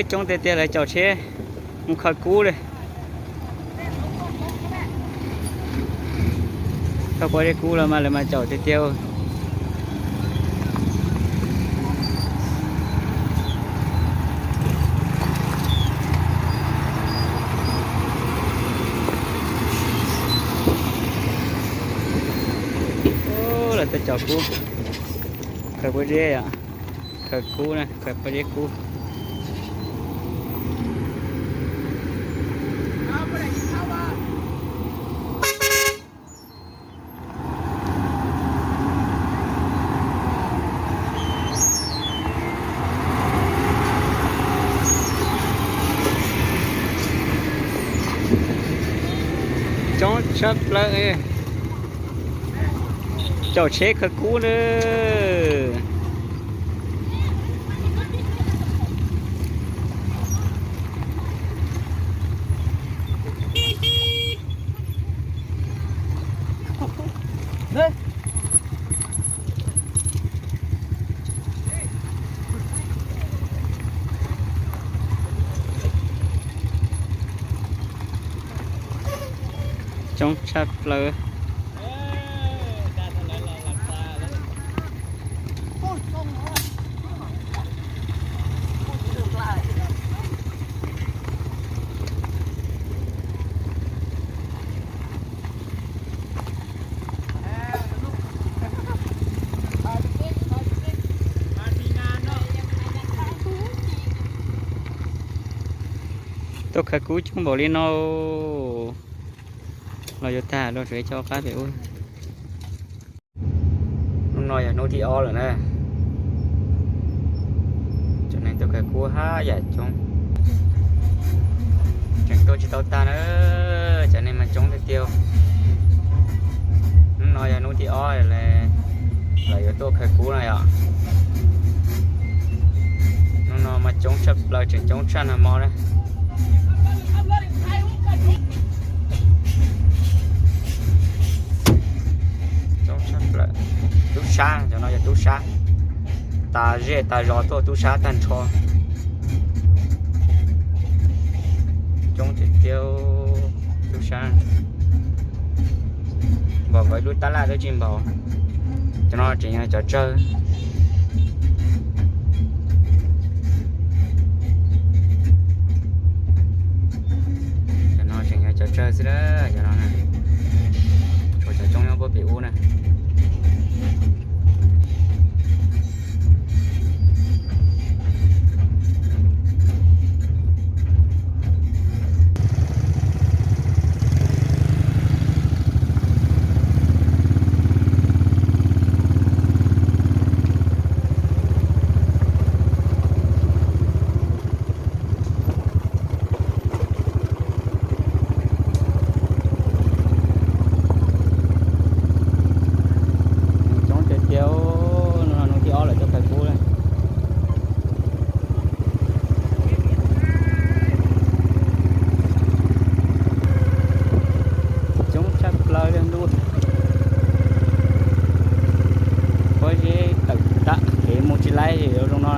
Coob tiag tiag lawv caum tsheb mus khaws kub li. Khaws pob zeb kub los mas lawv mas caum tiag tiag. Lawv tuaj caum kub, khaws pob zeb os, khaws kub na, khaws pob zeb kub. Coob tshaj plaws, caum tsheb khaws kub na. Coob tshaj plaws. Tuaj khaws kub coob npaum li no los yuav tag los tseem coj qab pem ub. Hnub no yog hnub thib ob lawm na. Cov neeg tuaj khaws kub haj yam coob, tseem tuaj tsis tau tag na. Cov neeg mas coob tiag tiag. Hnub no yog hnub thib ob lawv yuav tuaj khaws kub no yom. Hnub no mas coob tshaj plaws, tseem coob tshaj nag hmo na. Tub sab, cov no yog tub sab, tas zej tas zos tuaj tub sab tag nrho. Coob tiag tiag, tub sab npaum nkaus ib lub tab laj twb tsis npaum. Cov no tseem yog cov tsawg. Cov no tseem yog cov tsawg xwb, cov no na. Tshuav cov coob nyob puag pem ub na. Coob tiag tiag, hnub no hnub thib ob lawv tuaj khaws kub na. Coob tshaj plaws li ntuj. Pob zeb tawm tag kev mus tsis laib zoo no.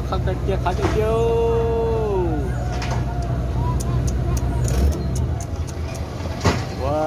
Qhov tiag, qhov tiag tiag. Ua,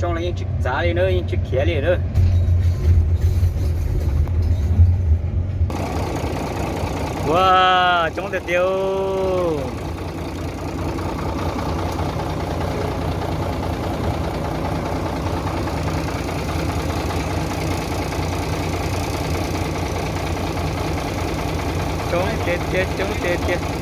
Coob los yeej tsis txav li na, yeej tsis khiav li na. Ua, coob tiag tiag. Coob tiag tiag, coob tiag tiag.